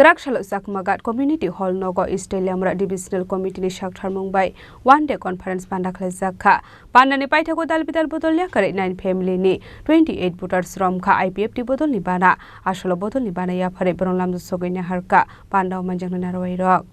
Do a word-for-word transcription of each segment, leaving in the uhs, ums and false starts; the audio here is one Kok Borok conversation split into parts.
Twrak salo Chakmaghat Community Hall nogo East Teliamura Divisional Committee ni saktharmung bai one day conference panda khlaijak kha. Panda ni paithago dal bidal bodol yakarwi nine family ni twenty eight voters rom kha I P F T bodol ni bana. Asolo bodol ni bana yapharwi borok lamjak sogwi naharkha panda o manjaknai narwai rok.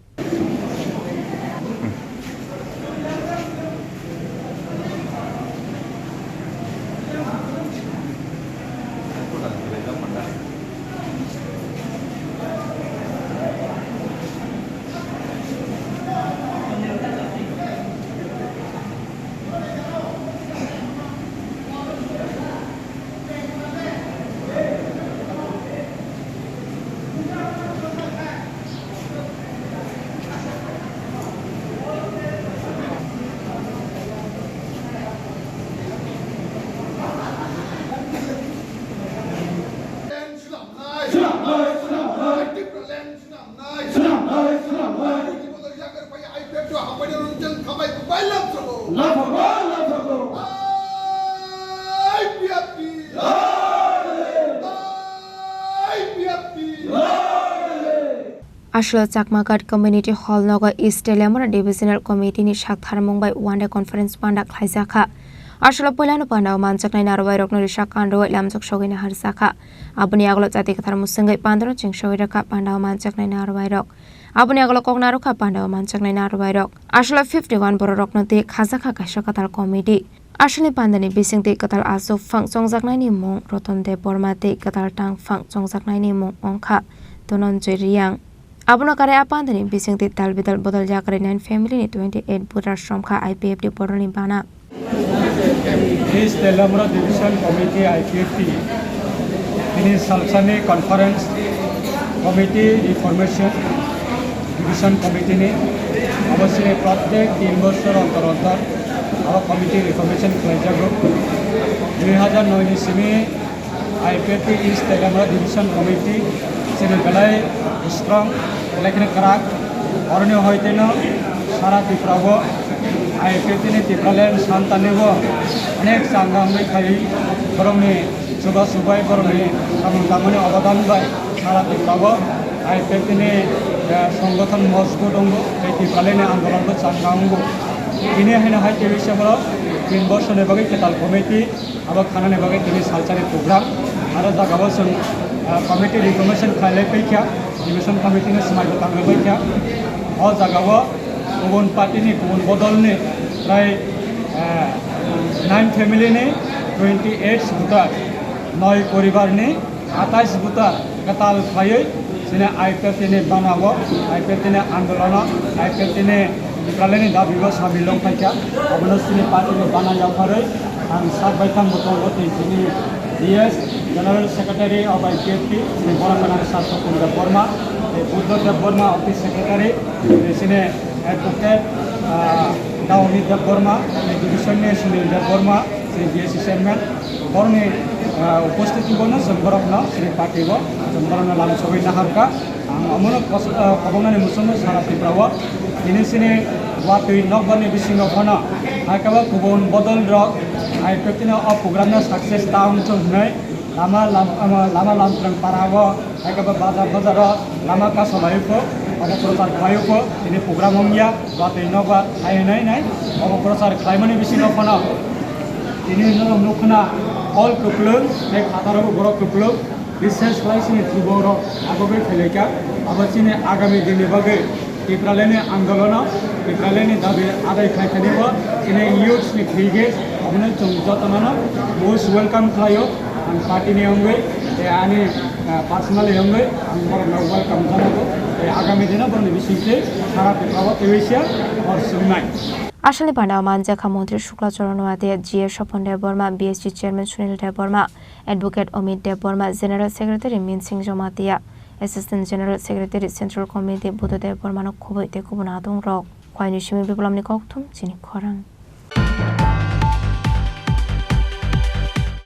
Asolo Chakmaghat Community Hall nogo East Teliamura Divisional Committee ni saktharmung bai one day conference panda khlaijak kha. Asolo puilano panda o manjaknai narwai rokno risa kanrwi lamjak sogwi naharjak kha. Aboni agolo jati kwthar mwswngwi pandano chengsawi rwkha panda o manjaknai narwai rok. Aboni agolo kok narwkha panda o manjaknai narwai rok. Asolo fifty one borok rokno twi khajakha kaisa kwtal committee. Asolni pandani bisingtwi kwtal aswk phang chongjaknaini mung Roton Debbarma tei kwtal tang phang chongjaknaini mung wngkha Dhananjay Reang. Abono kare a pandani bisingtwi dal bidal bodol yakarwi nine family ni twenty eight voters romkha I P F T bodolni bana. East Teliamura Division Committee I P F T ini salsani conference committee reformation division committee ni abo se prottek tin bosor ontor ontor abo committee reformation khlaijago. Dui hajar noi ni simi I P F T East Teliamura Division Committee chini belai strong, belai kheno kwrak. Oroni hoiteno sara Tripura o I P F T ni Tipraland santani o onek changa wngwi khai borokni chuba chubai borokni samung tangmani obodan bai sara Tripura o I P F T ni, eh, songgothon mojbut wngo tei Tipraland ni andolon bo changa wngo. Tini haino hai tei borok tin bosor ni bagwi kwtal committee abo khanani bagwi tini salsani program. Aro jagao chwng, ah, committee reformation khlailai paikha, division committee ni swmai bo tanglai paikha. O jagao kubun party ni, kubun bodol ni prai, ah, nine family ni twenty eight voter, noi poribar ni atais voter kwtal khlaiwi chini I P F T ni bana o, I P F T ni andolono, I P F T ni Tipraland ni dabi o samil wng phaikha. Abono chini party ni bana yapharwi ang sak baithang bo tongo tei chini D S General Secretary of I P F T chini Borapanani Sar Swapun Debbarma, tei Buddha Debbarma Office Secretary, tei chini Advocate, ah, Daoni Debbarma, tei Division ni Sunil Debbarma, chini B S C chairman, borokni, ah, upostiti bono chwng borokno chini party o chwng borokno lam sogwi naharkha. Ang omono kos-, ah, kobongnani muchungo sara Tripura o tini chini watwi nokbar ni bisingo phano hai khe bo kubun bodol rok hai khe tini o program no success ta wng thung hwnwi lama lam-, lama lam twrwng para o hai khe bo bazar bazar o lama kaso lai pho, obo prochar khlai pho, tini program wngya, watwi nokbar hai hwnwi nai, obo prochar khlaimani bisingo phano tini norok nukha na, hall kwplwng tei phataro bo borok kwplwng, bises khlai sini thubo rok agogwi phailaikha, abo chini agami dinni bagwi Tipraland ni andolono, Tipraland ni dabi adai khlai thani bo chini youths ni thwi ge obono chwng jotono most welcome khlaio. Ang party ni wngwi, tei ani, ah, personally wngwi ang borokno welcome janago. Tei agami dino borokni bisingtwi sara Tripura o twiwi se hor chwngnai. Asalni panda o manjakha Montri Shukla Charan Noatia, G A Sopon Debbarma, B S C Chairman Sunil Debbarma, Advocate Amit Debbarma, General Secretary Minsing Jamatia, Assistant General Secretary Central Committee Buddha Debbarma no khobwi tei kubun adong rok. Khwaini simi Biplamni kokthum chini khorang.